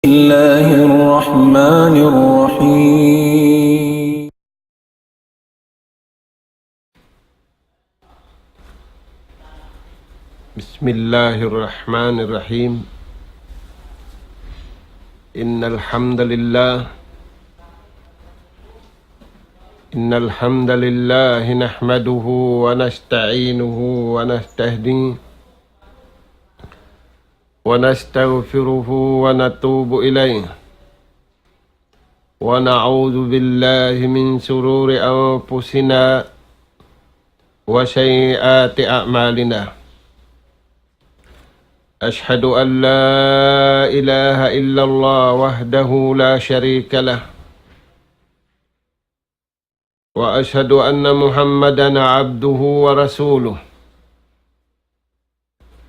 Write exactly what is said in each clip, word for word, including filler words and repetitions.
الله الرحمن الرحيم. بسم الله الرحمن الرحيم. إن الحمد لله، إن الحمد لله نحمده ونستعينه ونستهديه ونستغفره ونتوب إليه، ونعوذ بالله من شرور أنفسنا وسيئات أعمالنا. أشهد أن لا إله إلا الله وحده لا شريك له، وأشهد أن محمدا عبده ورسوله،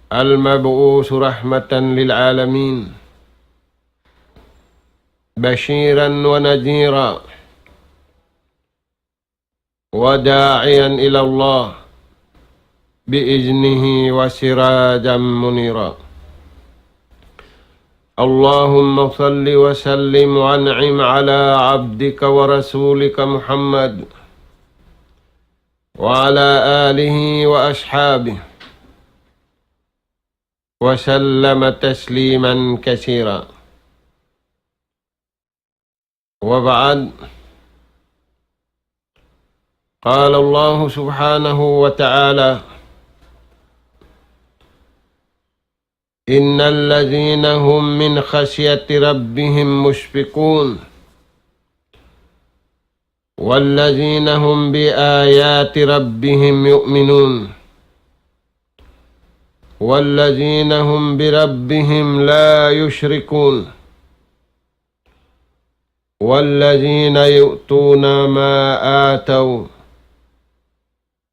المبعوث رحمة للعالمين، بشيرا ونذيرا، وداعيا إلى الله بإذنه وسراجا منيرا. اللهم صل وسلم وأنعم على عبدك ورسولك محمد وعلى آله وأصحابه وسلم تسليما كثيرا. وبعد، قال الله سبحانه وتعالى: إن الذين هم من خشية ربهم مشفقون، والذين هم بآيات ربهم يؤمنون، والذين هم بربهم لا يشركون، والذين يؤتون ما آتوا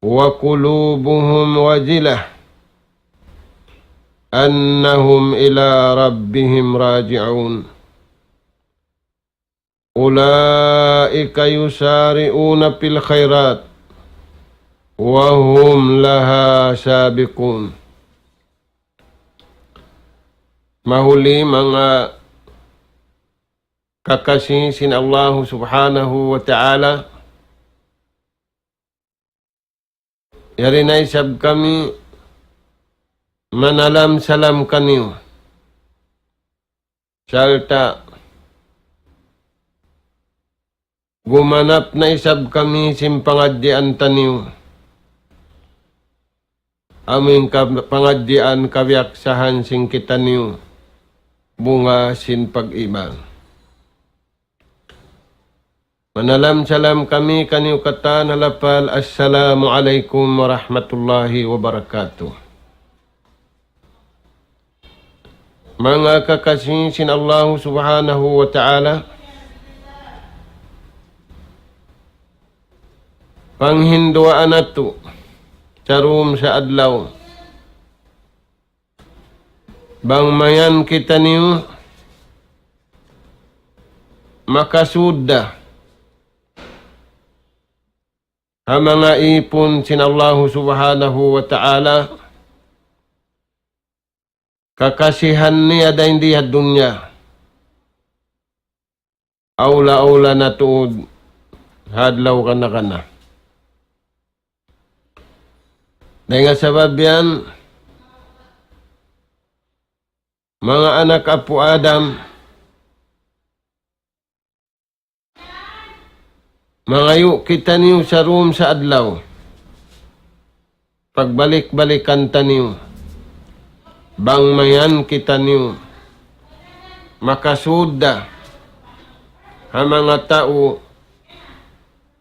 وقلوبهم وجلة أنهم إلى ربهم راجعون. أولئك يسارعون في الخيرات وهم لها سابقون. Mahuli manga kakasi sin Allahu Subhanahu wa Ta'ala, yari na isab kami manalam-salam kaniyu. Sarta' gumanap na isab kami sin pangadjian taniyu. Amu in ka-, pangadjian kabiyaksahan sin kitaniyu, bunga sin pag-iman. Manalam-salam kami kaniyu katan ha lapal, Assalamu alaykum warahmatullahi wabarakatuh. Manga kakasi sin Allahu Subhanahu wa Ta'ala, panghinduwaa natu' sarum sa adlaw, bang mayan kitaniyu makasud da ha manga ipun sin Allahu Subhanahu wa Ta'ala, kakasihan niya dayn di ha dunya. Awla-awla na tuud ha adlaw kana-kana. Dayn ha sabab yan, manga anak apu' Adam, mangayu' kitaniyu sarum sa adlaw. Pagbalik-balikan taniyu. Bang mayan kitaniyu makasud da ha manga tau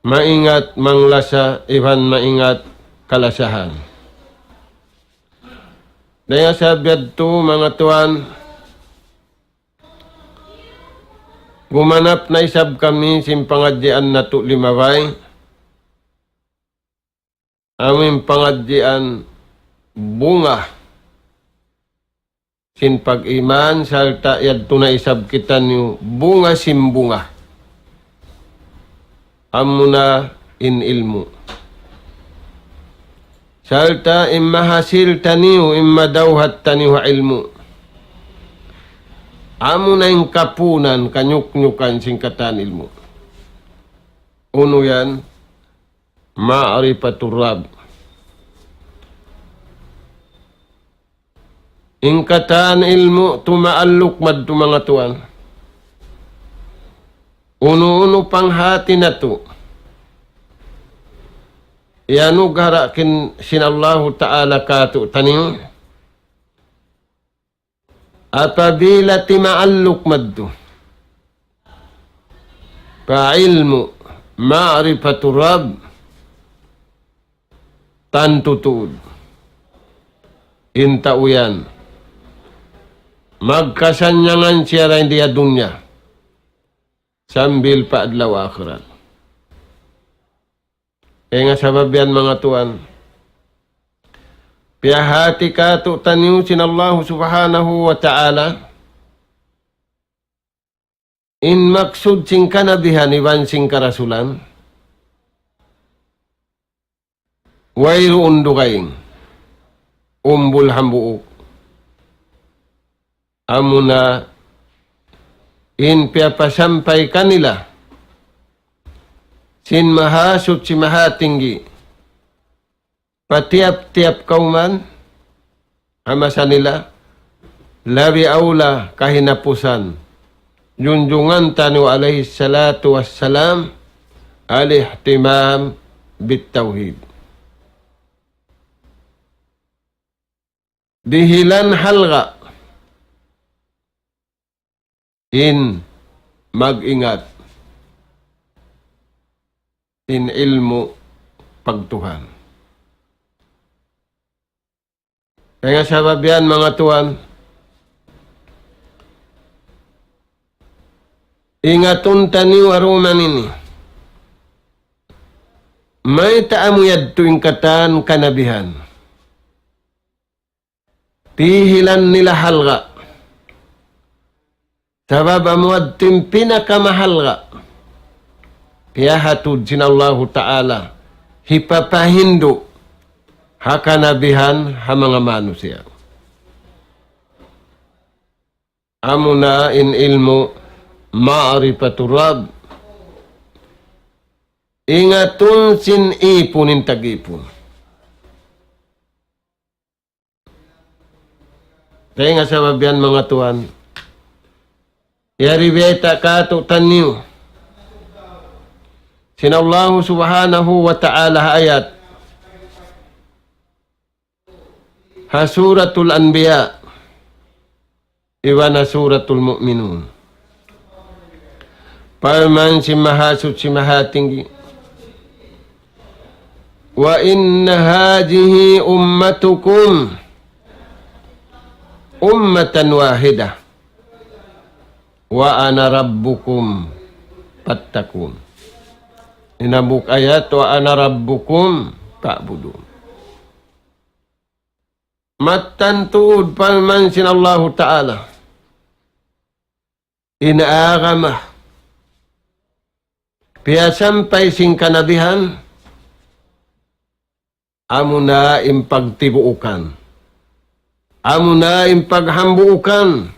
maingat manglasa iban maingat kalasahan. Dayn ha sabab yadtu, manga tuwan, gumanap na isab kami sin pangadjian natu' limabay. Amu in pangadjian bunga sin pag-iman, sarta' yadtu na isab kitaniyu bunga sin bunga. Amuna in ilmu'. Sarta' in mahasil taniyu, in madawhat taniyu ha ilmu'. Amuna in kapunan, kanyuknyukan sin katan ilmu'. Unu yan? Ma'rifatur Rabb. In katan ilmu' tumaalluk madtu manga tuwan. Unu-unu panghati natu'. Iyanugarakin sin Allahu Ta'ala katu'taniyu. Apabila timaalluk madtu pa ilmu' ma'rifatur Rabb, tantu tuud in tau yan magkasannyangan siya dayn di ha dunya sambil pa adlaw akhirat. Dayn ha sabab yan, manga tuwan, piyahati katu'taniyu sin Allahu Subhanahu wa Ta'ala in maksud sin kanabihan iban sin karasulan, wayruun dugaing, umbul hambuuk. Amuna in piyapasampay kanila sin Mahasuchi Mahatinggi pa tiyap-tiyap kawman, ha masa nila, labi awla kahinapusan junjungan taniyu alayhi salatu wassalam, al-ihtimam bit-tawhid. Dihilan halga' in mag-ingat sin ilmu' pagtuhan. Dayn ha sabab yan, manga tuwan, ingatun taniyu ha duman ini. Mayta' amu yadtu in katan kanabihan. Dihilan nila halga'. Sabab amu yadtu in pinakamahalga'. Piyahatud sin Allahu Ta'ala, hipapahindu' ha kanabihan ha manga manusiya'. Amuna in ilmu' ma'rifatur Rabb. Ingatun sin ipun in tag-ipun. Dayn ha sabab yan, manga tuwan, yari bayta' katu'taniyu sin Allahu Subhanahu wa Ta'ala ha ayat ha Suratul Anbiya iban ha Suratul Mu'minun. Parman sin Mahasuchi Mahatinggi, وإن هذه أمتكم أمة واحدة وأنا ربكم فاتقون. In hambuuk ayat, وأنا ربكم فاعبدون. Mattan tuud parman sin Allahu Ta'ala, in agama piyasampay sin kanabihan, amuna in pagtibuukan, amuna in paghambuukan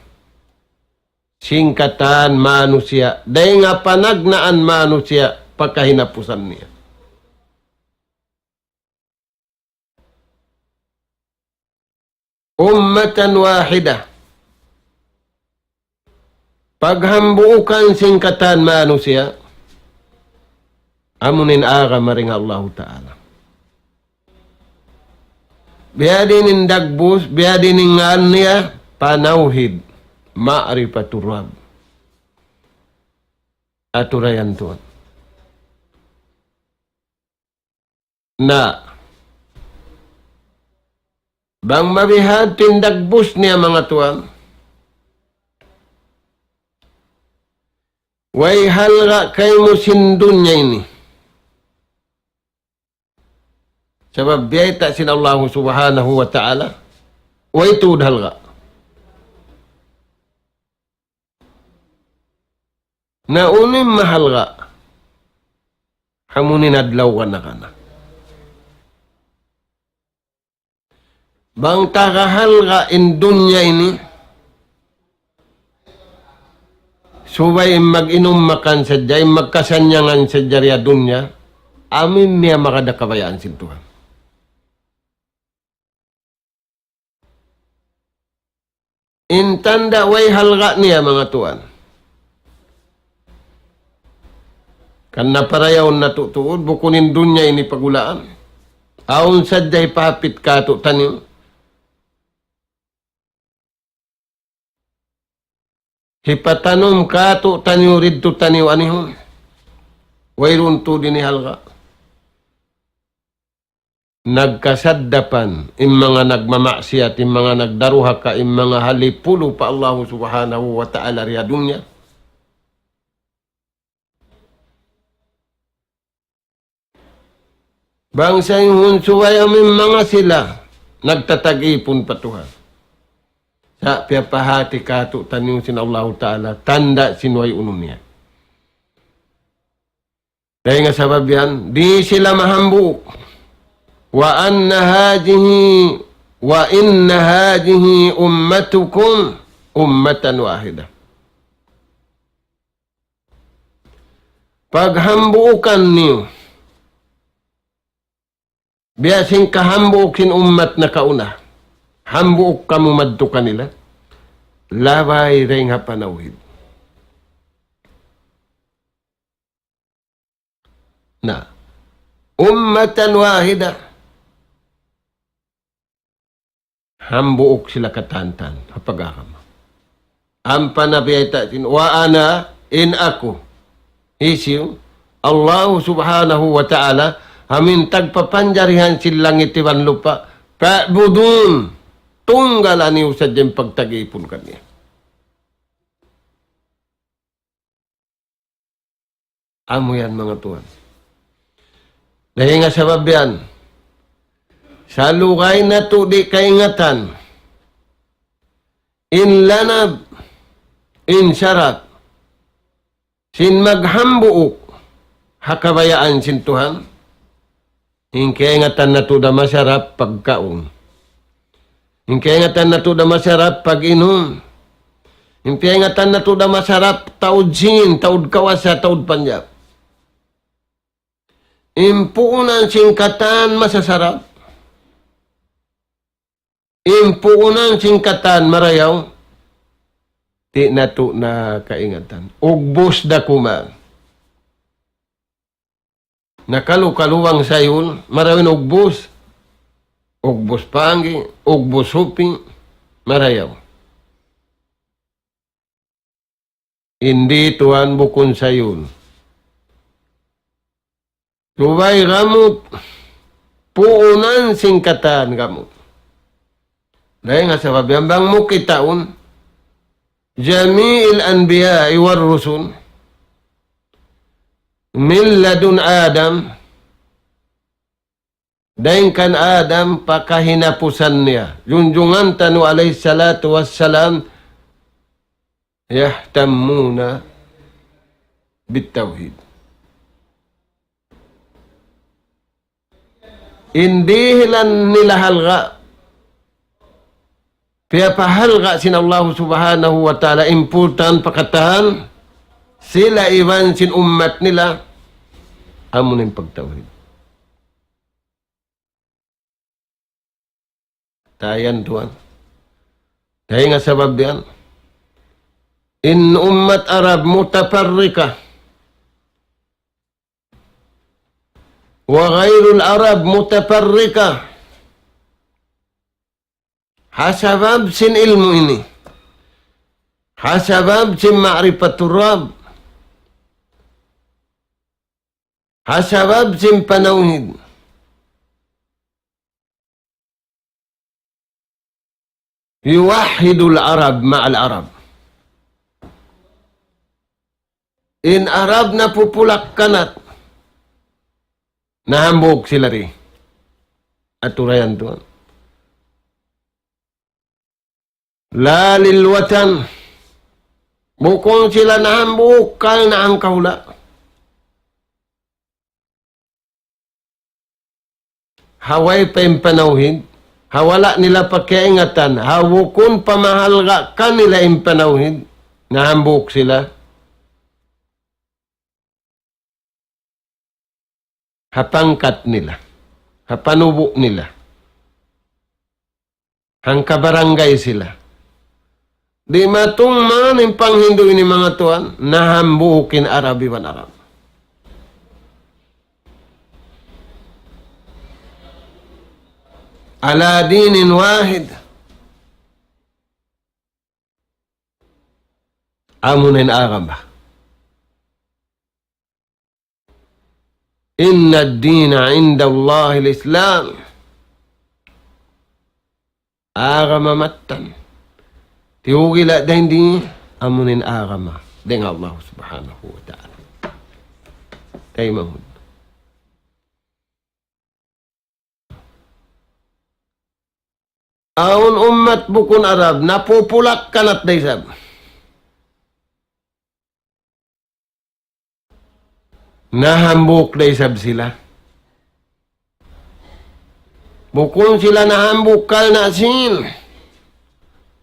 sin katan manusiya', dayn ha panagnaan manusiya' pa kahinapusan niya. أمة واحدة. Paghambuukan sin katan manusiya', amuin agama dayn ha Allahu Ta'ala. Biyadiin in dagbus, biyadiin in ngan niya, panawhid, ma'rifatur Rabb. Aturayan tuud. Na, bang mabihadtu in dagbus niya, manga tuwan, way halga' kaymu sin dunya ini. Sabab biyayta' sin Allahu Subhanahu wa Ta'ala, way tuud halga'. Na unu in mahalga'? Amuin adlaw kana-kana. Bang taga halga' in dunya ini, Subay in mag-inum makan sadja, in magkasannyangan sadja ha dunya, amu in miyamagad ha kabayaan sin Tuhan. In tanda' way halga' niya, manga tuwan. Karna' parayaw natu' tuud, bukun in dunya ini pagulaan. Awn sadja hipahapit kātu'niyu. Hipatanum kātu'niyu, didtu taniyu anihun. Wayruun tuud ini halga'. Nagkasaddapan, in manga nagmamaksiyat, in manga nagdaruhaka, in manga halipulu pa Allahu Subhanahu wa Ta'ala ha dunya. Bang sa in subay amu in manga sila nagtatag-ipun pa Tuhan. Sa' piyapahāti kātu'niyu sin Allahu Ta'ala, tanda' sin way unu niya. Dayn ha sabab yan, di' sila mahambuuk. وأن هذه، وإن هذه أمتكم أمة واحدة. Paghambuukan niyu. Biya' sin kahambuuk sin ummat nakauna. Hambuuk kamu madtu kanila. Labay dayn ha panawhid. Na. أمة واحدة. Hambuuk sila katan-katan, ha pag-agama. Ampa na biyayta' sin, وأنا, in aku, hisiyu, Allahu Subhanahu wa Ta'ala, amu in tagpapanjarihan sin langit iban lupa', فاعبدون, tunggal niyu sadja in pagtag-ipun kaniya. Amu yan, manga tuwan. Dayn ha sabab yan, salugay natu' di' kaingatan in lanab, in sarap sin maghambuuk ha kabayaan sin Tuhan. In kaingatan natu' da masarap pagkaun. In kaingatan natu' da masarap pag-inum. In kaingatan natu' da masarap taud singin, taud kawasa, taud panjap. In puunan sin katan masasarap. In puunan sin katan marayaw, di' natu' na kaingatan. Ugbus da kuman. Nakalu-kalu bang sayul, marayaw in ugbus. Ugbus panggi, ugbus hupi, marayaw. Hindi tuwan bukun sayul. Subay gamut, puunan sin katan gamut. Dayn ha sabab yan bang mu kitaun, جميع الأنبياء والرسل من لدن آدم, dayn kan Adam pa kahinapusan niya. Junjungan taniyu alayhi salatu wassalam, يهتمون بالتوحيد. In dihilan nila halga', piyapahalga' sin Allahu Subhanahu wa Ta'ala, important pa katan, sila iban sin ummat nila, amu na in pagtawhid. Tayan tuwan. Dayn ha sabab yan, in ummat Arab متفرقة وغير العرب متفرقة. Ha sabab sin ilmu' ini. Ha sabab sin ma'rifatur Rabb. Ha sabab sin panawhid. يوحد العرب مع العرب. In Arab napupulak-kanat, nahambuuk sila di. Aturayan tuwan. لا للوطن. Bukun sila nahambuuk karna' hangkahula'. Ha way pa in panawhid, ha wala' nila pa kaingatan, ha bukun pa mahalga' kanila in panawhid, nahambuuk sila. ha pangkat nila, ha panubu' nila, hangka barangay sila. Di' matung man in panghindu' ini manga tuwan, nahambuuk in Arab iban Arab. على دين واحد. Amuna in agama. إن الدين عند الله الإسلام. Agama mattan. Tiyugila' dayn di, amuna in agama dayn Allah Subhanahu wa Ta'ala. Taymanghud. Awn ummat bukun Arab, napupulak kanat da isab. Nahambuuk da isab sila. Bukun sila nahambuuk karna' sīn.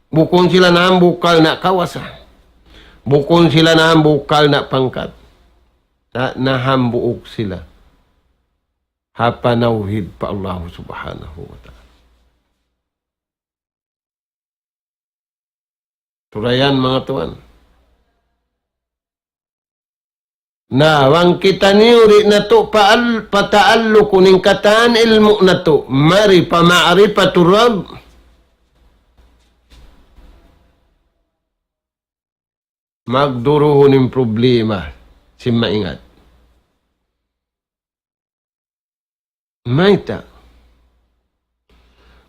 Bukun sila nahambuuk karna' kawasa. Bukun sila nahambuuk karna' pangkat. Na, nahambuuk sila ha panawhid pa Allah Subhanahu wa Ta'ala. Turayan, manga tuwan. Na, bang kitaniyu di' natu' paal-, pataallukun in katan ilmu' natu', mari pa ma'rifatur Rabb. Magduruhun in problema sin maingat. Mayta'?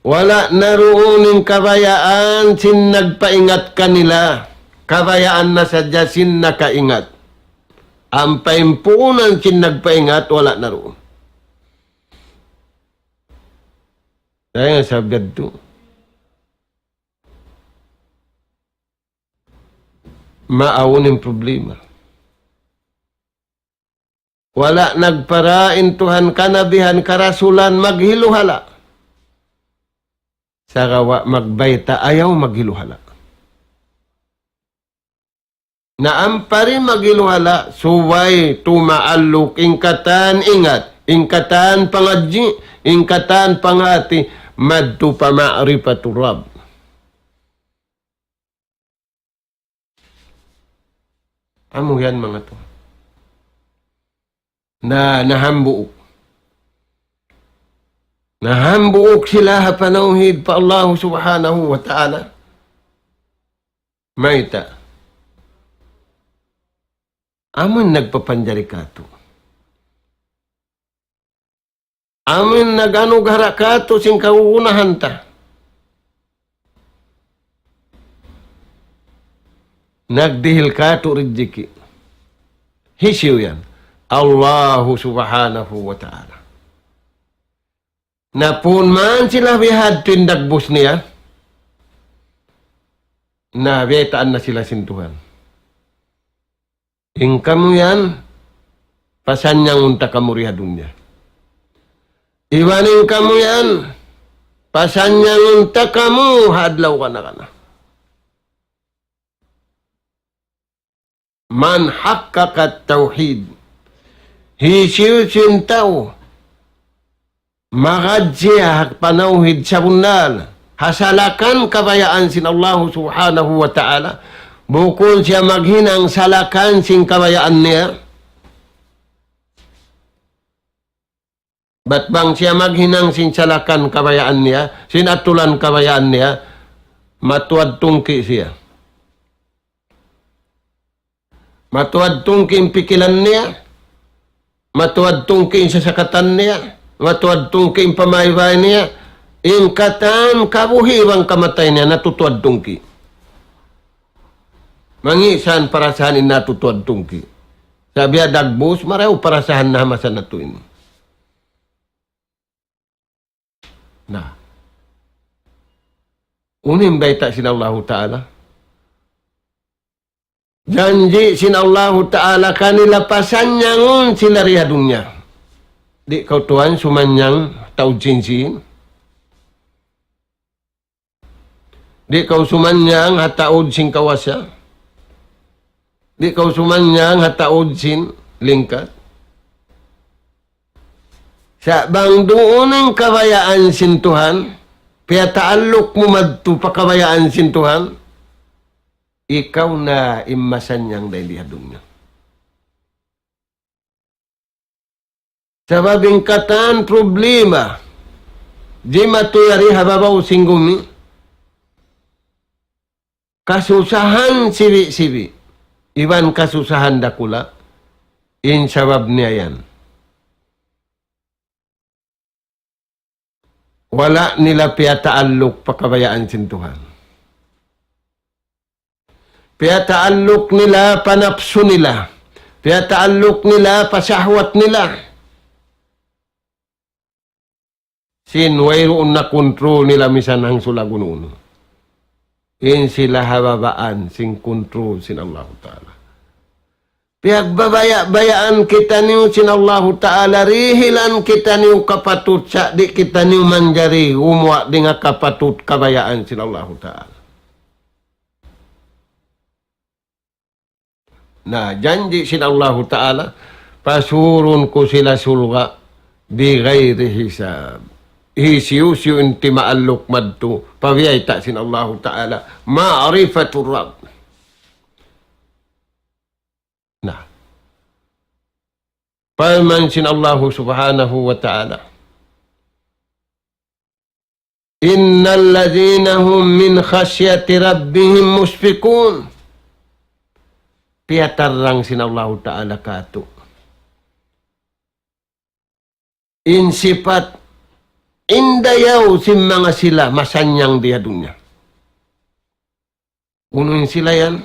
Wala' na duun in kabayaan sin nagpaingat kanila. Kabayaan na sadja sin nakaingat. Ampa in puunan sin nagpaingat, wala' na duun. Kaya nga sabab yadtu, maawn in problema. Wala' nagpara in Tuhan, kanabihan, karasulan, maghiluhala'. Sagawa' magbayta' ayaw maghiluhala'. Na ampa di' maghiluhala', subay tumaalluk in katan ingat, in katan pangadji', in katan panghati, madtu pa ma'rifatur Rabb. Amu yan manga tuwan. Na, nahambuuk. Nahambuuk sila ha panawhid pa Allah Subhanahu wa Ta'ala. Mayta'? Amu in nagpapanjari katu'. Amu in nag-anugara' katu' sin kagunahan ta. Nagdihil katu' rijiki'. Hisiyu yan? Allahu Subhanahu wa Ta'ala. Na puun man sila bihadtu in dagbus niya, na biyaytaan na sila sin Tuhan. In kamu yan, pasanyangun ta kamu di ha dunya. Iban in kamu yan, pasanyangun ta kamu ha adlaw kana-kana. من حقق التوحيد. Hisiyu-siyu in tau magadji' ha panawhid sabunnal, ha salakan kabayaan sin Allahu Subhanahu wa Ta'ala, bukun siya maghinang salakan sin kabayaan niya. Bat bang siya maghinang sin salakan kabayaan niya, sin atulan kabayaan niya, matuwad tungki' siya. Matuwad tungki' in pikilan niya, matuwad tungki' in sasakatan niya, matuwad tungki' in pamaybay niya, in katan kabuhi' bang kamatay niya, natutuwad tungki'. Mangi' san parasahan in natutuwad tungki'. Sa' biya' dagbus, marayaw parasahan na ha masa natu' ini. Na. Unu in bayta' sin Allahu Ta'ala? Janji' sin Allahu Ta'ala kanila pasanyangun sila di ha dunya. Di' kaw tuwan sumanyang taud sin sin. Di' kaw sumanyang ha taud sin kawasa. Di' kaw sumanyang ha taud sin lingkat. Sa' bang duun in kabayaan sin Tuhan, piyataalluk mu madtu pa kabayaan sin Tuhan, ikaw na in masannyang dayn di ha dunya. Sabab in katan problema, jimatu yari ha babaw sin gumi, kasusahan sibi'-sibi', iban kasusahan dakula', in sabab niya yan. Wala' nila piyataalluk pa kabayaan sin Tuhan. Piyataalluk nila pa napsu nila. Piyataalluk nila pa sahwat nila. Sin wayruun na kontrol nila misan hangsul unu-unu. In sila ha babaan sin kontrol sin Allahu Ta'ala. Piyagbabaya'-bayaan kitaniyu sin Allahu Ta'ala, dihilan kitaniyu kapatut sa' di' kitaniyu manjari gumuwa' dayn ha kapatut kabayaan sin Allahu Ta'ala. Na, janji' sin Allahu Ta'ala, pasurun ku sila surga' بغير حساب. Hisiyu-siyu in timaalluk madtu pa biyayta' sin Allahu Ta'ala, معرفة الرب. Na. Parman sin Allahu Subhanahu wa Ta'ala, إن الذين هم من خشية ربهم مشفقون. Piyatarrang sin Allahu Ta'ala kātu' in sipat in dayaw sin manga sila masannyang di ha dunya. Unu in sila yan?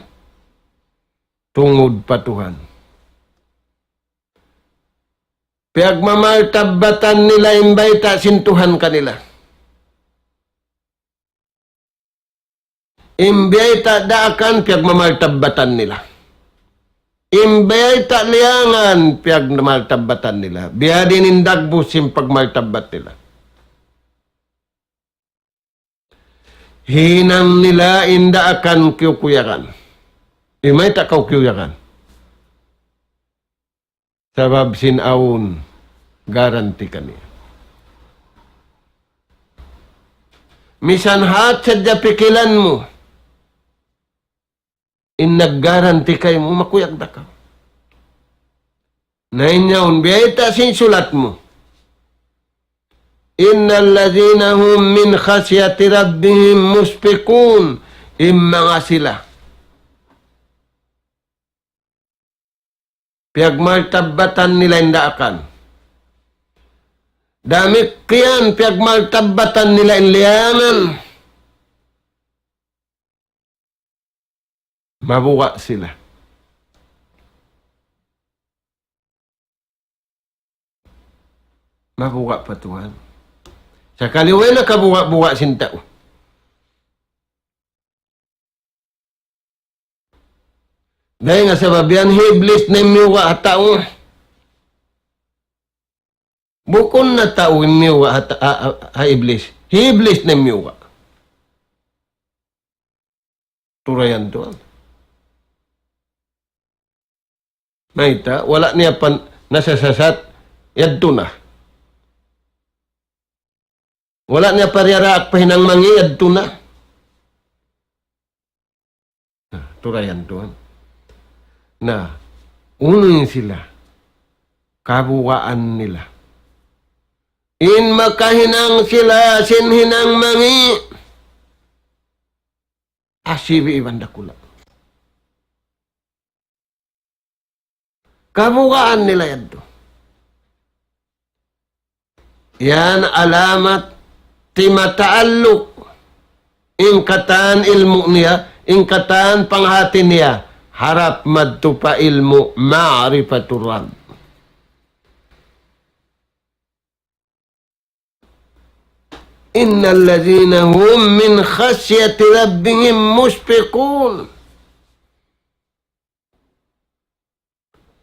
Tungud pa Tuhan. Piyagmamartabbatan nila in bayta' sin Tuhan kanila. In biyayta' daakan, piyagmamartabbatan nila. In biyayta' liyangan, piyagmamartabbatan nila. Biyadiin in dagbus sin pagmartabbat nila. Hinang nila in daakan kiyukuyagan. Di' mayta' kaw kiyukuyagan. Sabab sin awn garanti kaniya. Misan hat sadja pikilan mu, in naggaranti kaymu, makuyag da kaw. Na in yaun, biyayta' sin sulat mu. إن الذين هم من خشية ربهم مشفقون. In manga sila piyagmartabbatan nila in daakan. Damikkiyan piyagmartabbatan nila in liyangan. Mabuga' sila. Mabuga' pa Tuhan. Sakali way na kabuga'-buga' sin tau. Dayn ha sabab yan, hi Iblis na in miyuga' ha tau. Bukun na tau in miyuga' ha ta-, ha, ha, ha Iblis. Hi Iblis na in miyuga'. Turayan tuwan. Mayta', wala' niya pa nasasasat, yadtu na. Wala' niya pa riyaraak pa hinang mangi', yadtu na. Na, turayan tuwan. Na, unu in sila, kabugaan nila. In makahinang sila sin hinang mangi', asibi' iban dakula'. Kabugaan nila yadtu. Yan alamat timataalluk in katan ilmu' niya, in katan panghati niya, harap madtu pa ilmu' ma'rifatur Rabb. إن الذين هم من خشية ربهم مشفقون.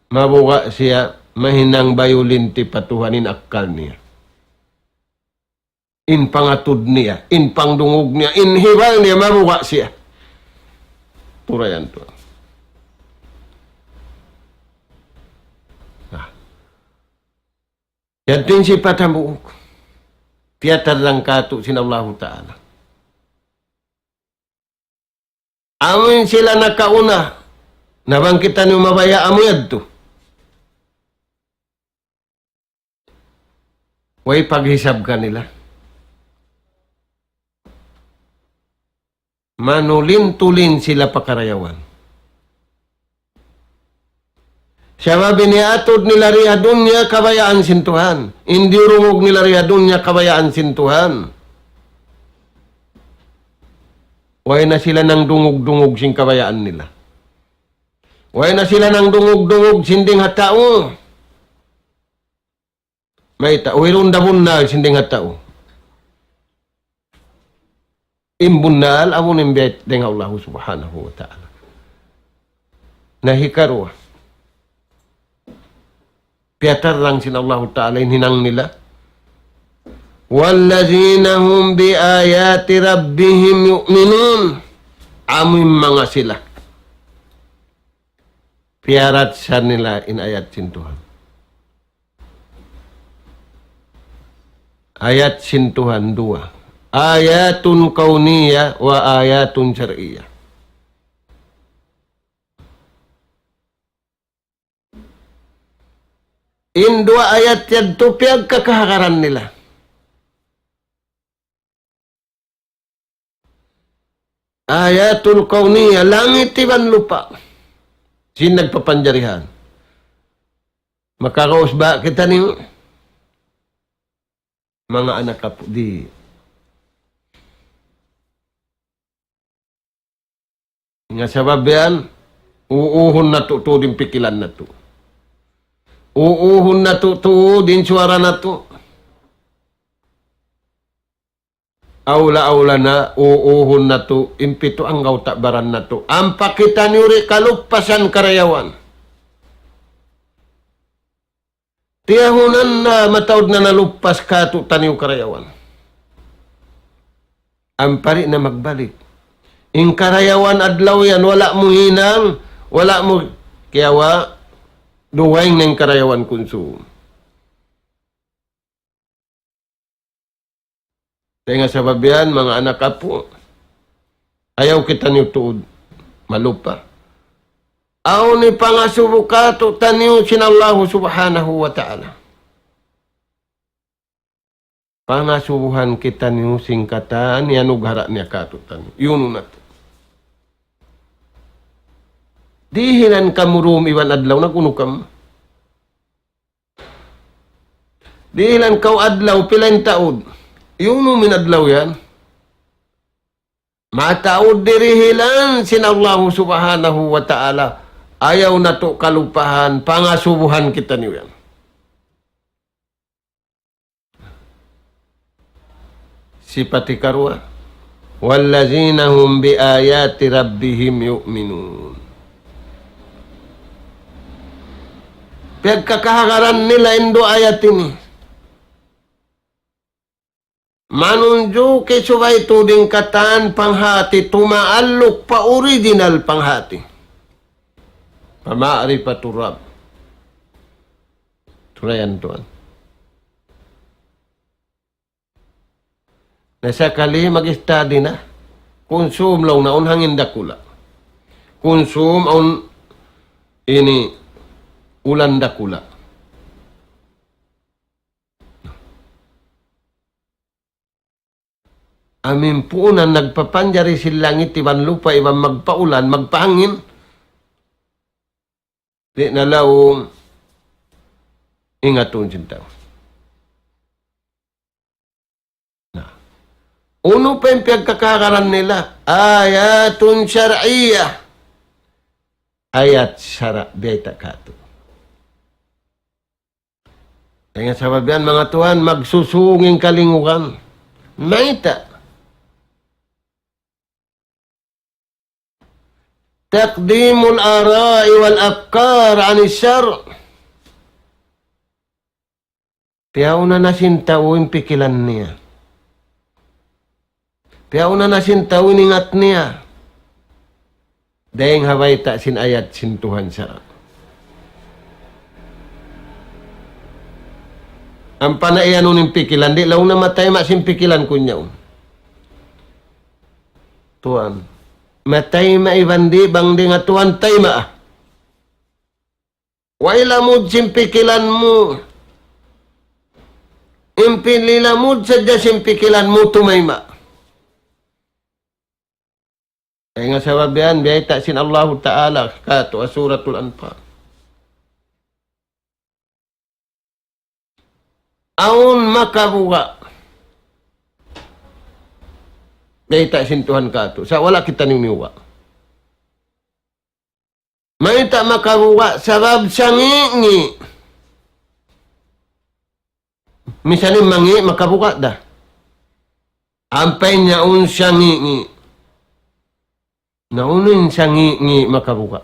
Mabuga' siya, mahinang bayulinti pa Tuhan in akkal niya. In pangatud niya, in pangdungug niya, in hibal niya, mabuga' siya. Turayan tuwan. Na. Yadtu in sipat hambuuk. Piyatarrang kātu' sin Allahu Ta'ala. Amuin sila nakauna, na bang kitaniyu mabaya' amu yadtu. Way paghisab kanila. Manulin-tulin sila pa karayawan. Sabab in iyaatud nila di ha dunya kabayaan sin Tuhan. In diyurungug nila di ha dunya kabayaan sin Tuhan. Way na sila nangdungug-dungug sin kabayaan nila. Way na sila nangdungug-dungug sin dayng ha tau. Mayta', wayruun da bunnal sin dayng ha tau. In bunnal, amu in biyayta' dayng ha Allahu Subhanahu wa Ta'ala. Na hikaruwa. Piyatarrang sin Allahu Ta'ala in hinang nila. وَالَّذِينَ هُمْ بِآيَاتِ رَبِّهِمْ يُؤْمِنُونَ. Amu in manga sila. Piyarachsa nila in ayat sin Tuhan. Ayat sin Tuhan duwa. آيَاتٌ كَوْنِيَّةٌ وَآيَاتٌ شَرْعِيَّةٌ. In duwa ayat yadtu piyagkakahagaran nila. آيَاتٌ كَوْنِيَّةٌ, langit iban lupa'. Sin nagpapanjarihan. Makagaus ba kitaniyu? Manga anak apu', di'. Hangkan sabab yan, uuhun natu' tuud in pikilan natu'. Uuhun natu' tuud in suwara natu'. Awla-awla na, uuhun natu' in pitu anggawta' baran natu'. Ampa kitaniyu di' kaluppasan karayawan. Tiyahunan na mataud na naluppas kātu'niyu karayawan. Ampa di' na magbalik. In karayawan adlaw yan, wala' mu hinang, wala' mu kiyawa', dugaing na in karayawan kunsum. Dayn ha sabab yan, manga anak apu', ayaw kitaniyu tuud malupa. Awn hipangasubu kātu'niyu sin Allahu Subhanahu wa Ta'ala. Pangasubuhan kitaniyu sin katan iyanughara' niya kātu'niyu. Iyunu natu'. Dihilan kamu dūm iban adlaw, nag-unu kamu? Dihilan kaw adlaw, pila in taud? Iyunu in adlaw yan? Mataud dihilan sin Allahu Subhanahu wa Ta'ala. Ayaw natu' kalupahan, pangasubuhan kitaniyu yan. Sipat hikaruwa, وَالَّذِينَ هُمْ بِآيَاتِ رَبِّهِمْ يُؤْمِنُونَ. Piyagkakahagaran nila in duwa ayat ini. Manunjuki subay tuud in katan panghati tumaalluk pa original panghati. Pa ma'rifatur Rabb. Tulayan tuwan. Na sakali mag-study na. Kunsum laung na awn hangin dakula'. Kunsum awn ini ulan dakula'. Amu in puunan nagpapanjari sin langit iban lupa' iban magpaulan, magpahangin. Di' na laung ingatun sin tau. Na. Unu pa in piyagkakahagaran nila? آيَاتٌ شَرْعِيَّةٌ. Ayat sara' biyayta' kātu'. Dayn ha sabab yan, manga tuwan, magsusung in kalingugan. Mayta'? تَقْدِيمُ الْآرَاءِ وَالْأَفْكَارِ عَنِ الشَّرْعِ. Piyauna na sin tau in pikilan niya. Piyauna na sin tau in ingat niya. Dayn ha bayta' sin ayat sin Tuhan sara'. Ampa na iyanun in pikilan, di' laung na matay ma sin pikilan kunyaun. Tuan. Matay ma iban di' bang di' nga tuan tay ma. Way lamud sin pikilan mu. Impin lilamud sadja sin pikilan mu tumayma'. Kaya nga sabab yan, biyayta' sin Allahu Ta'ala, katu' Suratul Anfal. Awn makabuga'. Biyayta' sin Tuhan katu'. Sa' wala' kita niyuwa. Mayta' makabuga', sabab sangi'-ngi'. Misan in mangi' makabuga' da. Ampa in yaun sangi'-ngi'. Na unu in sangi'-ngi' makabuga'.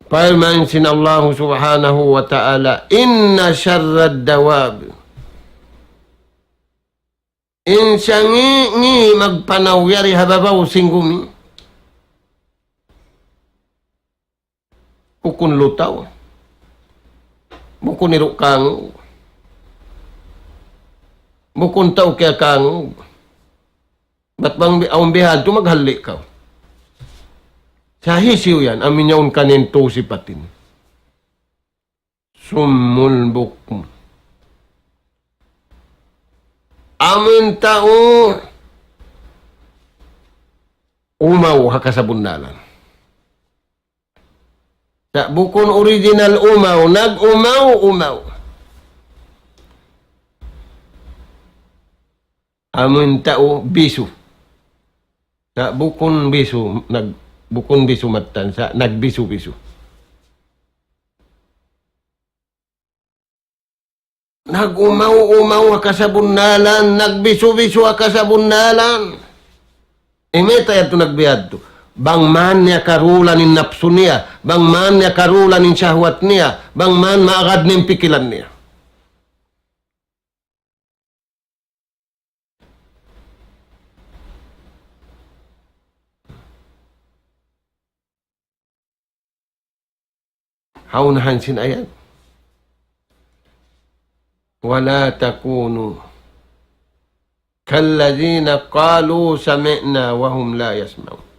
Parman sin Allahu Subhanahu wa Ta'ala, إن شر الدواب. In sangi'-ngi' magpanaw yari ha babaw sin gumi. Bukun lutaw. Bukun iru' kangug. Bukun tau kiya kangug. Bat bang bi-, awn bihadtu maghalli' kaw. Sa' hisiyu yan, amu in yaun kaniya in tū sipat ini. صم بكم. Amu in tau umaw ha kasabunnalan. Sa' bukun original umaw, nag-umaw-umaw. Amu in tau bisu. Sa' bukun bisu, nag-, bukun bisu mattan, sa' nagbisu-bisu. Nag-umaw-umaw ha kasabunnalan, nagbisu-bisu ha kasabunnalan. Imayta' yadtu nagbiyadtu. Bang man niya karulan in napsu niya, bang man niya karulan in shahwat niya, bang man maagad in pikilan niya. Ha unahan sin ayat. ولا تكونوا كالذين قالوا سمعنا وهم لا يسمعون.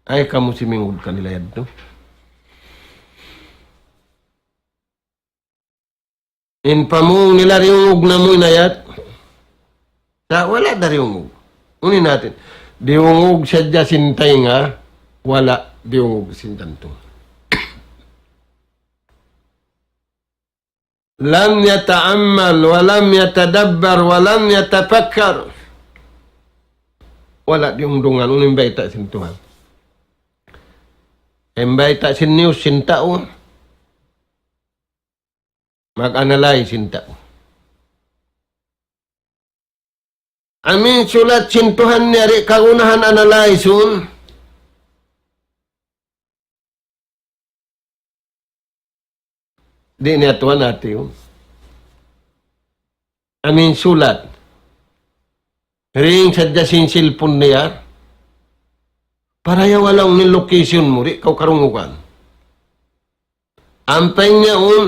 Ayaw kamu simingud kanila yadtu. In pamung nila diyungug namu' in ayat. Sa' wala' da diyungug. Unu in hāti? Diyungug sadja sin taynga, wala' diyungug sin tantu. لم يتأمل ولم يتدبر ولم يتفكر. Wala' diyungdungan, unu in bayta' sin Tuhan. In bayta' sin news sin tau, mag-analyze in tau. Amu in sulat sin Tuhan niya di' kagunahan analyze-un. Di' niya tuwan hātihun. Amu in sulat. Ring sadja sin cellphone niya. Parayawa laung niya in location mu, di' kaw karungugan. Ampa in yaun,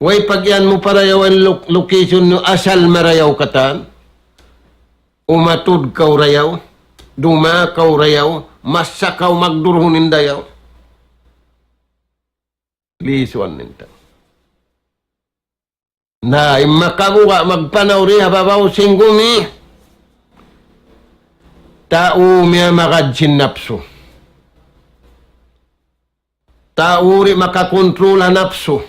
way pag-iyan mu parayawa in lo-, location niyu asal marayaw katan. Umatud kaw rayaw, duma kaw rayaw, masa kaw magdurhun in dayaw. Lisuan ninta. Na, in makabuga' magpanaw di ha babaw sin gumi. Tau miyamagad sin napsu. Tau di' makakontrol ha napsu.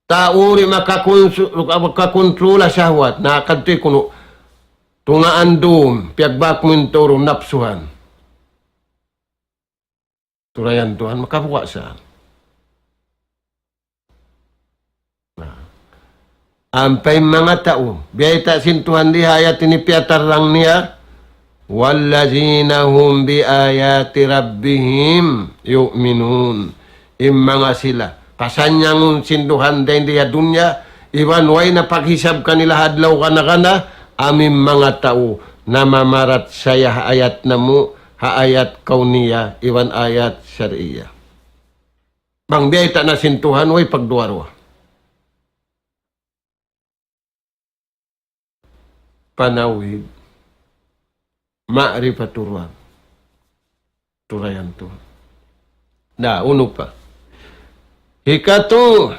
Tau di' makakonsu-, makakontrol ha shahwat. Na, kadtu kunu'. Tungaan dum, piyagbak mu in turu napsuhan. Turayan Tuhan, makabuga' sa. Na. Ampa in manga tau, biyayta' sin Tuhan di ha ayat ini piyatarrang niya, والذين هم بآيات ربهم يؤمنون. In manga sila, pasanyangun sin Tuhan dayn di ha dunya, iban way na paghisab kanila ha adlaw kana-kana, amu in manga tau, namamaratsaya ha ayat namu', ha ayat kawniya, iban ayat shar'iya. Bang biyayta' na sin Tuhan, way pagduwa-ruwa. Panawhid, ma'rifatur Rabb. Turayan tu. Na, unu pa. Hikatu,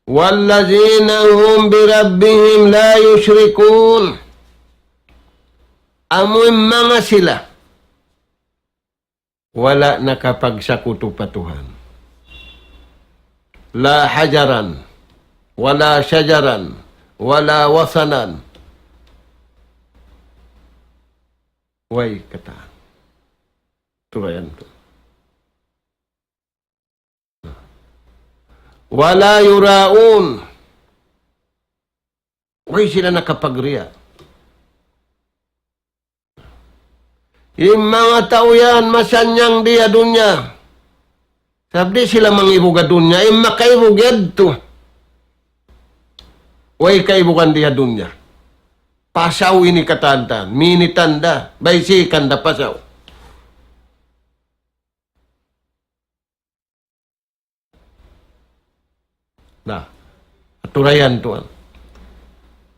والذين هم بربهم لا يشركون. Amu in manga sila wala' nakapagsakutu pa Tuhan. لا حجرا ولا شجرا ولا وثنا. Way katan. Turayan tu. ولا يراءون. Way sila nakapagriya'. In manga tau yan masannyang di ha dunya. Sabab di' sila mangibug ha dunya. In makaibug yadtu. Way kaibugan di ha dunya. Pasaw ini katan-katan. Minitan da. Baysikan da pasaw. Na, aturayan tuwan.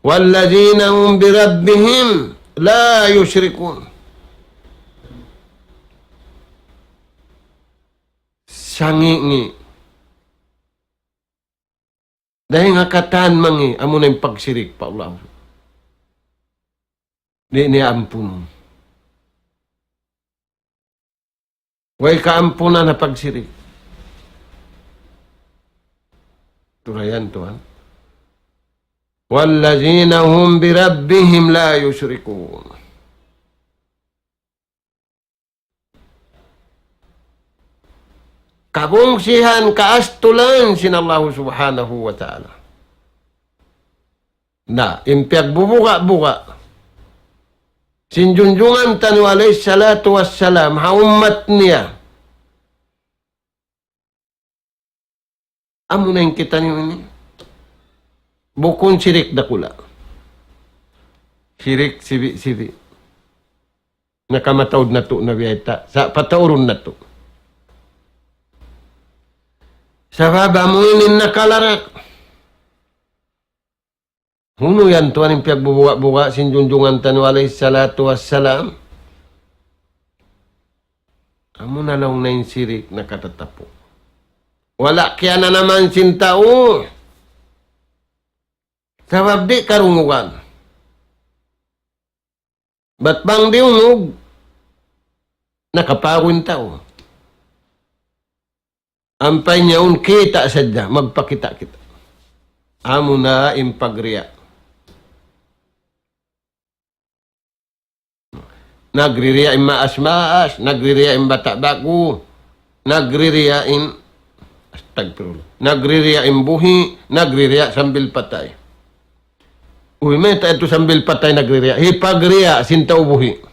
والذين هم بربهم لا يشركون. Sangi'-ngi'. Dayn ha katan mangi', amuna in pagsirik pa Allah. Di' niya ampunun. Way kaampunan ha pagsirik. Turayan tuwan. والذين هم بربهم لا يشركون. Kabungsihan, kaastulan sin Allahu Subhanahu wa Ta'ala. Na, in piyagbubuga-buga sin Junjungan taniyu alayhi salatu wassalam ha ummat niya. Amuna in kitaniyu ini. Bukun sirik dakula'. Sirik sibi'-sibi'. Nakamataud natu' na biyayta'. Sa' pataurun natu'. Sabab amu ini in nakalarak. Unu yan tuwan in piyagbubuga-buga sin Junjungan taniyu alayhi salatu wassalam? Amuna laung niya in sirik nakatatapu'. Wala' kiyananaman sin tau. Sabab di' karungugan. Bat bang diyungug, nakapagu in tau. Ampa in yaun kita' sadja, magpakita'-kita'. Amuna in pagriya'. Nagririya' in maas-maas, nagririya' in bata' ba'gu, nagririya' in, astagfirullah, nagririya' in buhi', nagririya' sambil patay. Uy, mayta' yadtu sambil patay nagririya'? Hipagriya' sin tau buhi'.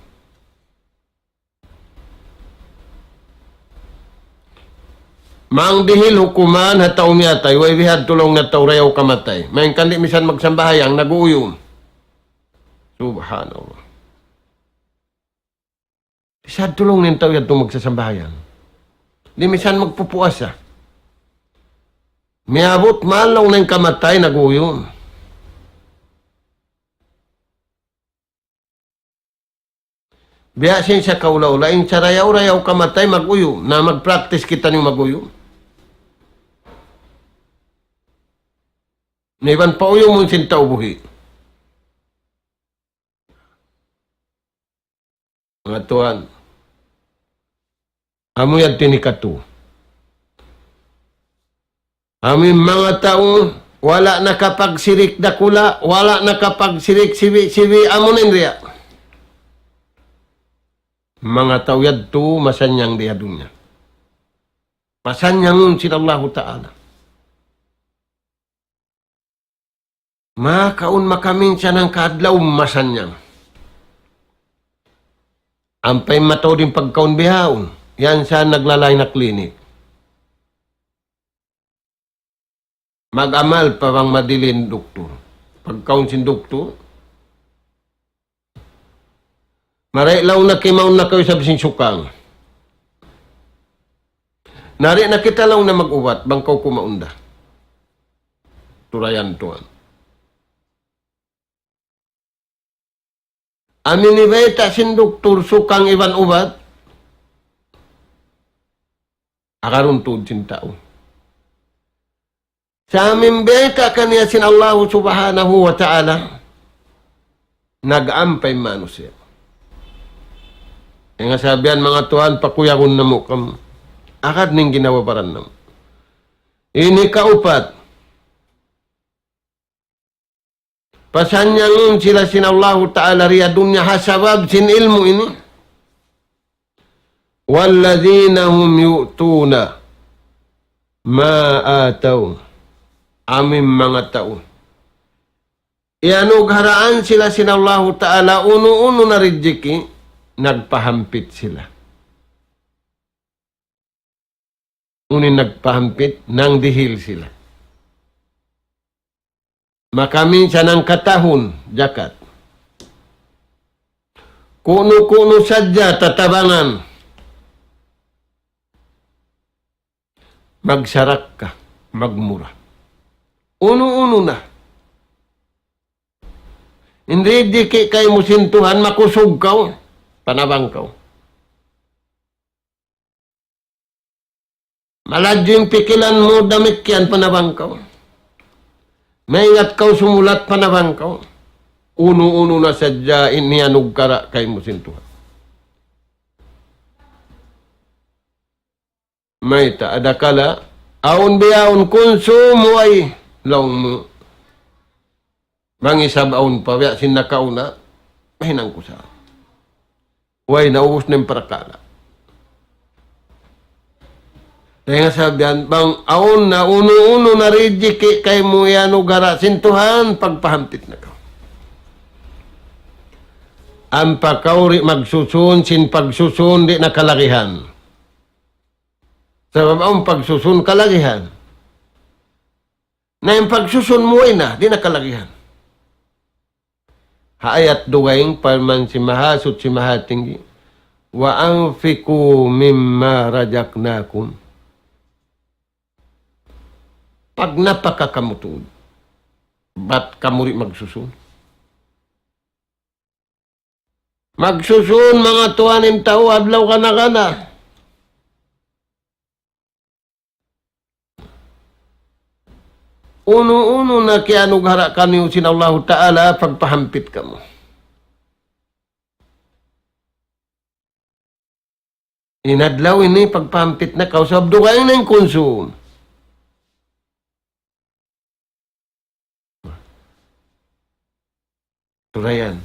Mang dihil hukuman ha tau miyatay, way bihadtu laung niya tau dayaw kamatay. Malayngkan di' misan magsambahayang, nag-uuyum. Subhanallah. Di' sadtu laung niya in tau yadtu magsasambahayang. Di' misan magpupuasa. Miyabut man laung niya in kamatay, nag-uuyum. Biya' sin sakaula-ula, in sarayaw-rayaw kamatay mag-uyum, na mag-practice kitaniyu mag-uyum. Na iban pauyumun sin tau buhi'. Manga tuwan. Amu yan in hikatu. Amu in manga tau, wala' nakapagsirik dakula', wala' nakapagsirik sibi'-sibi', amu na in riya'. Manga tau yadtu masannyang di ha dunya. Pasannyangun sin Allahu Ta'ala. Makaun makaminsan hangka adlaw masannyang. Ampa in mataud in pagkaun bihaun, yan sa naglalay na klinik. Mag-amal pa bang madilin duktur. Pagkaun sin duktur, mari laung na kimaun na kaw isab sin sukang. Na di' na kita laung niya mag-ubat, bang kaw kumaun da. Turayan tuwan. Amu in bayta' sin duktur sukang iban ubat, agarun tuud sin tau. Sa' amu in bayta' kaniya sin Allahu Subhanahu wa Ta'ala, nag-ampa in manusiya'. Hangkan sabihan, manga tuwan, pakuyagun namu' kamu. Agad in ginhawa-baran namu'. Ini kaupat. Pasanyangun sila sin Allahu Ta'ala dii ha dunya ha sabab sin ilmu' ini. والذين هم يؤتون ما آتوا. Amu in manga tau iyanugharaan sila sin Allahu Ta'ala unu-unu na rijiki, nagpahampit sila. Unu in nagpahampit, nangdihil sila. Makaminsan hangkatahun jakat. Kunu-kunu sadja tatabangan. Magsarakka, magmura. Unu-unu na. In rijiki kaymu sin Tuhan, makusug kaw, panabang kaw. Maladju in pikilan mu damikkiyan, panabang kaw. Maingat kaw sumulat, panabang kaw. Unu-unu na sadja in iyanugharaan kaymu sin Tuhan. Mayta', adakala awn bihaun kunsum, way, laung mu. Bang isab awn pa biya' sin nakauna, mahinang ku sa. Way, naubus na in parakala'. Dayn ha sabab yan, bang awn na unu-unu na rijiki kaymu iyanugharaan sin Tuhan, pagpahampit na kaw. Ampa kaw di' magsusun, sin pagsusun di' na kalagihan. Sabab awn pagsusun kalagihan. Na in pagsusun mu way na, di' na kalagihan. Ha ayat dugaing, parman sin Mahasuchi Mahatinggi, وأنفقوا مما رزقناكم. Pagnapaka kamu tuud. Bat kamu di' magsusun? Magsusun, manga tuwan, in tau adlaw kana-kana. Unu-unu na kiyanugharaan kaniyu sin Allahu Ta'ala, pagpahampit kamu. In adlaw ini pagpahampit na kaw, sabab dugaing na in kunsum. Turayan.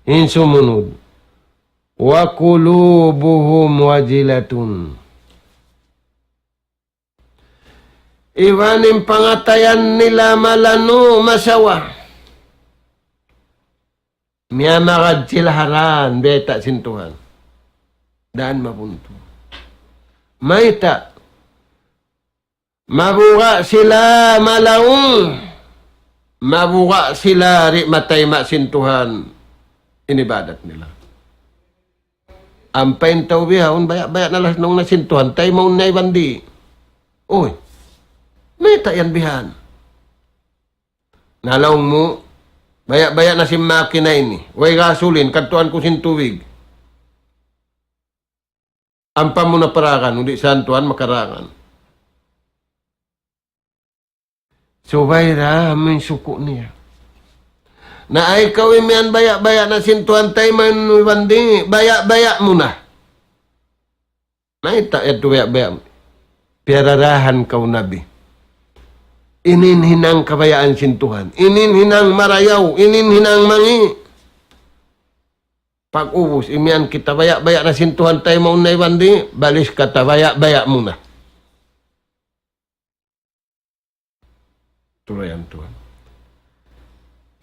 In sumunud. وقلوبهم وجلة. Iban in pangatayan nila malanu' masawa. Miyamagad sila ha dān bayta' sin Tuhan. Dān mabuntul. Mayta'? Mabuga' sila malaung. Mabuga' sila di' matayma' sin Tuhan in ibadat nila. Ampa in tau bihaun, baya'-baya' na laung niya sin Tuhan, taymaun niya iban di'. Uy, mayta' yan bihan? Na laung mu, baya'-baya' na sin makina ini. Way gasulin, kadtuan ku sin tubig. Ampa mu na paragan, uli' san Tuhan makaragan. Subay da amu in suku' niya. Na ay kaw imiyan baya'-baya' na sin Tuhan, taymaun mu iban di', baya'-baya' mu na. Mayta' yadtu baya'-baya'? Piyararahan kaw nabi. Ini in hinang kabayaan sin Tuhan. Ini in hinang marayaw. Ini in hinang mangi'. Pag-ubus, imiyan kita baya'-baya' na sin Tuhan, taymaun na iban di', balis kata baya'-baya' mu na. Turayan tuwan.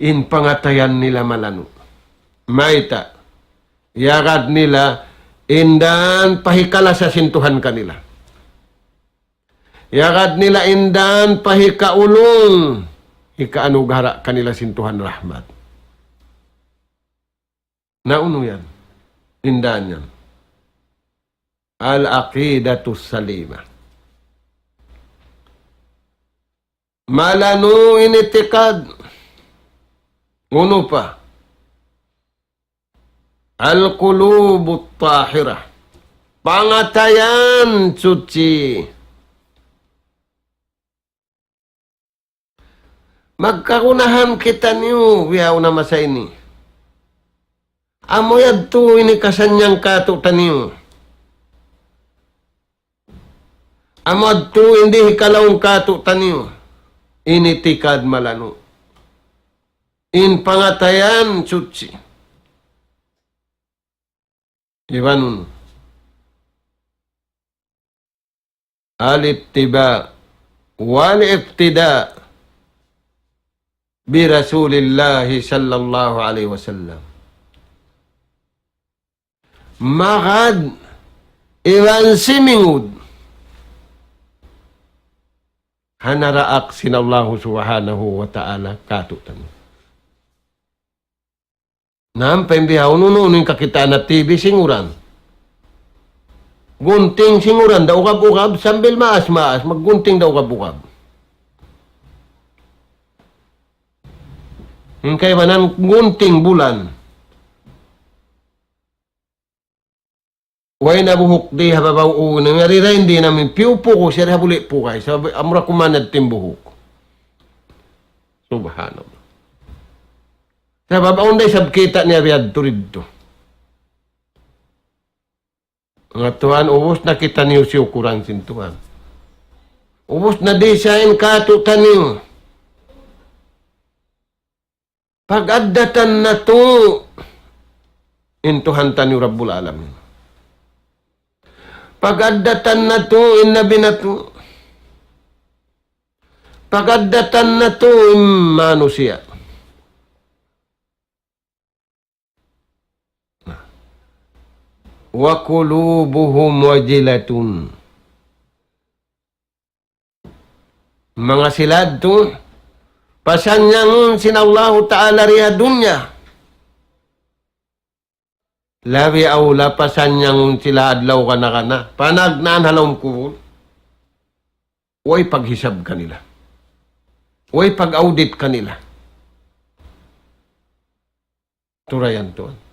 In pangatayan nila malanu'. Mayta'? Yagad nila in dān pa hikalasa sin Tuhan kanila. Yagad nila in dān pa hikaulung, hikaanugharā kanila sin Tuhan rahmat. Na unu yan? In dān yan. Al-aqidatus salimah. Malanu' in itikad. Unu pa? Al-qulubut tahirah. Pangatayan suchi. Magkagunahan kitaniyu bihaun ha masa ini. Amu yadtu in hikasannyang kātu'niyu. Amu yadtu in di' hikalaung kātu'niyu. In itikad malanu'. In pangatayan suchi. Iban unu? Al-ittiba' wal-iqtida' bi Rasulillahi sallallahu alayhi wasallam. Magad iban simingud ha naraak sin Allahu Subhanahu wa Ta'ala kātu'niyu. Na, ampa in bihaun, unu-unu in kakitaan ha T V, singuran. Gunting singuran, da ugab-ugab, sambil maas-maas, maggunting da ugab-ugab. In kaibanan, gunting bulan. Way na buhuk di ha babaw unu, yari ra in di' namin piyu puku, siya di ha buli' pukay. Sabab amura kumanad in buhuk. Subhanallah. Sabab awn da isab kita' niya biyadtu didtu. Manga tuwan, ubus na kitaniyu siyukuran sin Tuhan. Ubus na design kātu'niyu. Pag-addatan natu' in Tuhan taniyu Rabbul Alamin. Pag-addatan natu' in Nabi natu'. Pag-addatan natu' in manusiya'. وقلوبهم وجلة. Manga sila yadtu, pasannyangun sin Allahu Ta'ala di ha dunya. Labi awla pasannyangun sila adlaw kana-kana. Panagnaan ha lawm kubul. Way paghisab kanila. Way pag-audit kanila. Turayan tuwan.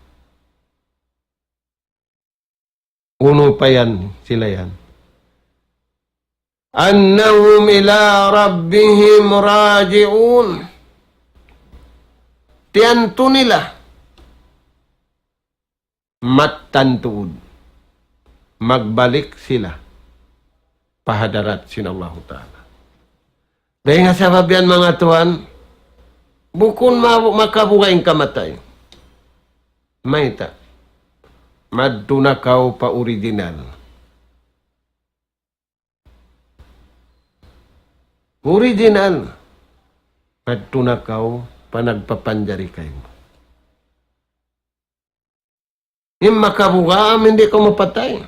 Unu pa yan sila yan? أنهم إلى ربهم راجعون. Tiyantu nila. Mattan tuud. Magbalik sila pa hadarat sin Allahu Ta'ala. Dayn ha sabab yan, manga tuwan, bukun ma-, makabuga' in kamatay. Mayta'? Madtu na kaw pa original. Original. Madtu na kaw pa nagpapanjari kaymu. In makabuga' amu in di' kaw mapatay.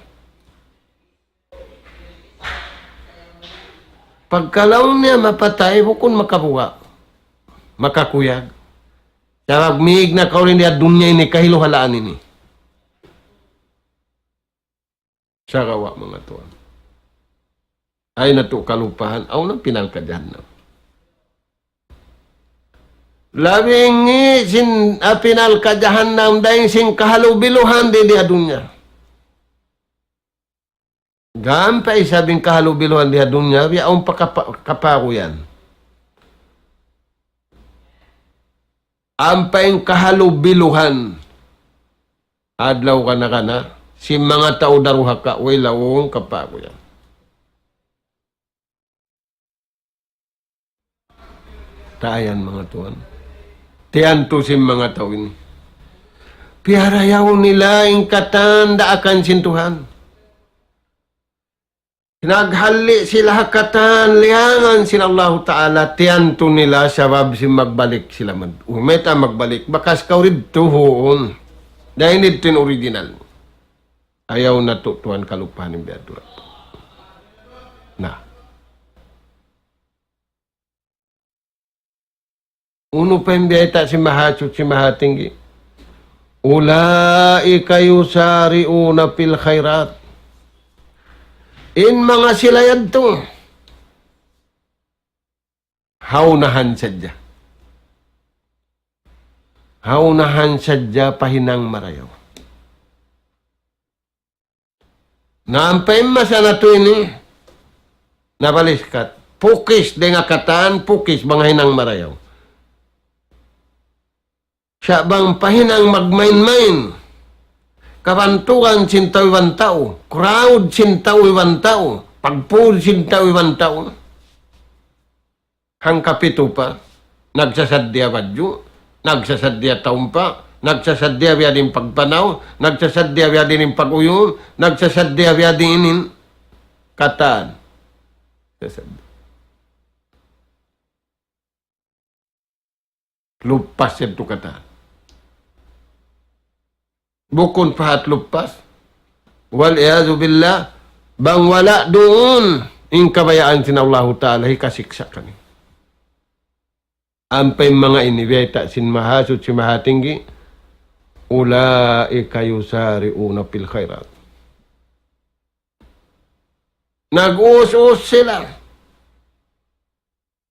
Pagka laung niya mapatay, bukun makabuga'. Makakuyag. Sabab mīg na kaw dayn di ha dunya ini kahiluhalaan ini. Sagawa', manga tuwan. Ayaw natu' kalupahan, awn na pinalka jahannam. Labi ngi' sin, ah, pinalka jahannam dayn sin kahalubiluhan di, di ha dunya. Gam pa isab in kahalubiluhan di ha dunya, biya' awn pa kapa-, kapaguyan. Ampa in kahalubiluhan adlaw kana-kana, sin manga tau daruhaka, way laung kapaguyan. Tayan, manga tuwan. Tiyantu sin manga tau ini. Piyarayaw nila in katan daakan sin Tuhan. Naghalli' sila ha katan liyangan sin Allahu Ta'ala, tiyantu nila sabab sin magbalik sila mad-, uh, mayta' magbalik, bakas kaw didtu huun. Dayn didtu in original. Ayaw natu' tuwan kalupahan in biyadtu. Na. Unu pa in biyayta' sin Mahasuchi Mahatinggi? أولئك يسارعون في الخيرات. In manga sila yadtu, ha unahan sadja. Ha unahan sadja pa hinang marayaw. Na ampa in masa natu' ini, nabaliskat. Pukis dayn ha katan, pukis bang ha hinang marayaw. Sa' bang pa hinang magmain-main, kabantugan sin tau iban tau, crowd sin tau iban tau, pagpud sin tau iban tau. Hangkapitu pa, nagsasaddiya badju', nagsasaddiya taumpa', nagsasaddiya biyadiin pagpanaw, nagsasaddiya biyadiin pag-uyum, nagsasaddiya biyadiin in katan. Sasaddiya. Lupas yadtu katan. Bukun pahat lupas. Wal iyadhu billah, bang wala' duun in kabayaan sin Allahu Ta'ala, hikasiksa' kami. Ampa in manga ini, bayta' sin Mahasuchi Mahatinggi, أولئك يسارعون في الخيرات. Nag-us-us sila.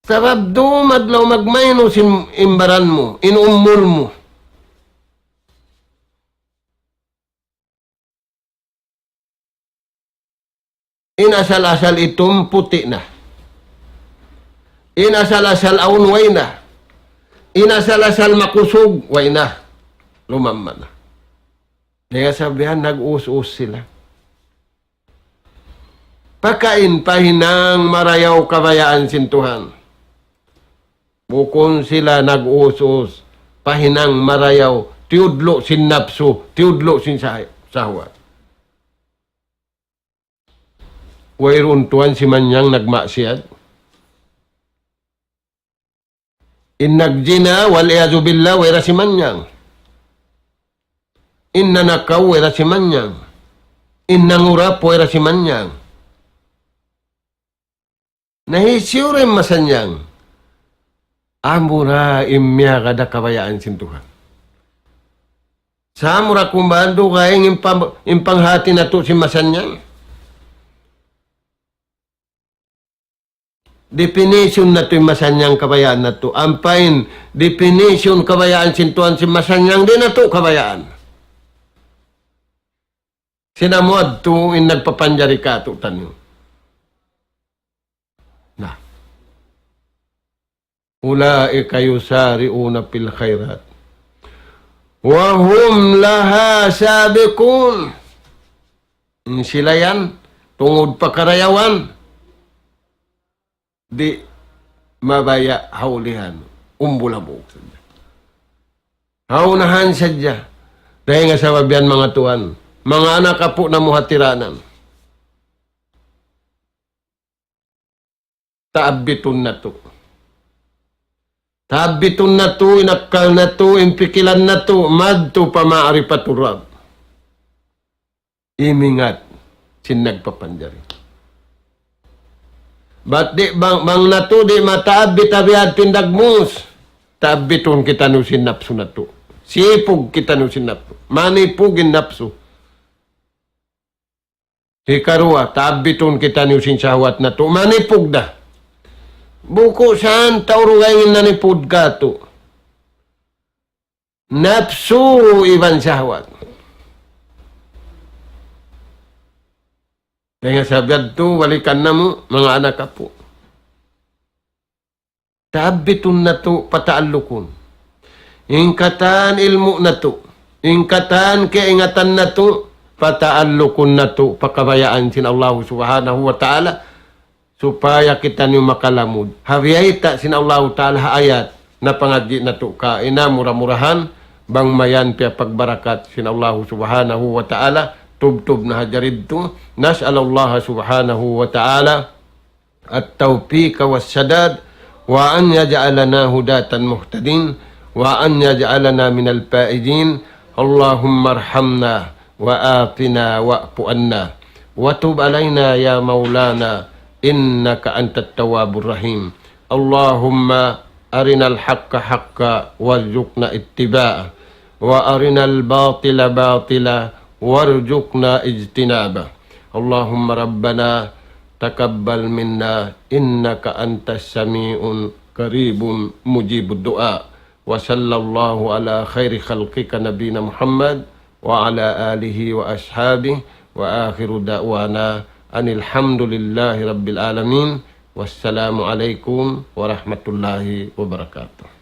Sabab dum adlaw magmainus in, in baran mu, in umul mu. In asal-asal itum puti' na. In asal-asal awn way na. In asal-asal makusug way na. Lumamma na. Dayn ha sabab yan nag-us-us sila. Pakain pa hinang marayaw kabayaan sin Tuhan. Bukun sila nag-us-us pa hinang marayaw, tiyudlu' sin napsu, tiyudlu' sin sah-, sahwat. Wayruun tuwan simanyang nagmaksiyat. In nagjina, wal iyadhu billah, way da simanyang. In nanakaw, way da simanyang. In nangurap, way da simanyang. Na hisiyu da in masanyang? Amura in miyagad ha kabayaan sin Tuhan. Sa' amura kumandu' kay in pam-, in panghati natu' sin masanyang. Definition natu' in masanyang kabayaan natu'. Ampa in definition kabayaan sin Tuhan sin masanyang di' natu' kabayaan. Sin amu yadtu in nagpapanjari kātu'niyu. Na. أولئك يسارعون في الخيرات وهم لها سابقون. In sila yan, tungud pa karayawan, di' mabaya' ha ulihan, umbul hambuuk sadja. Ha unahan sadja. Dayn ha sabab yan manga tuwan, manga anak apu' namu' hatiranan. Taabbitun natu'. Taabbitun natu', in akkal natu', in pikilan natu', madtu pa ma'rifatur Rabb. Imingat sin nagpapanjari. Bat di' bang, bang natu' di' mataabbit ha biya' ha yan in dagmus, taabbitun kitaniyu sin napsu natu'. Sipug kitaniyu sin napsu. Manipug in napsu. Hikaruwa, taabbitun kitaniyu sin sahwat natu'. Manipug da. Buku' san tau dugaing in nanipud kātu'. Napsu iban sahwat. Dayn ha sabab yadtu, balikan namu', manga anak apu'. Taabbitun natu' pataallukun. In katan ilmu' natu', in katan kaingatan natu', pataallukun natu' pa kabayaan sin Allahu Subhanahu wa Ta'ala, supaya kitaniyu makalamud. Ha biyayta' sin Allahu Ta'ala ha ayat, napangadji' natu' kaina, mura-murahan, bang mayan piyapagbarakat sin Allahu Subhanahu wa Ta'ala, tubtub na ha jari yadtu, نسأل الله سبحانه وتعالى التوفيق والسداد، وأن يجعلنا هداة مهتدين، وأن يجعلنا من الفائزين. اللهم ارحمنا وعافنا واعف عنا وتب علينا يا مولانا إنك أنت التواب الرحيم. اللهم أرنا الحق حقا وارزقنا اتباعه، وأرنا الباطل باطلا وارزقنا اجتنابه. اللهم ربنا تقبل منا إنك أنت السميع القريب مجيب الدعاء. وصلى الله على خير خلقك نبينا محمد وعلى آله وأصحابه، وآخر دعوانا أن الحمد لله رب العالمين. والسلام عليكم ورحمة الله وبركاته.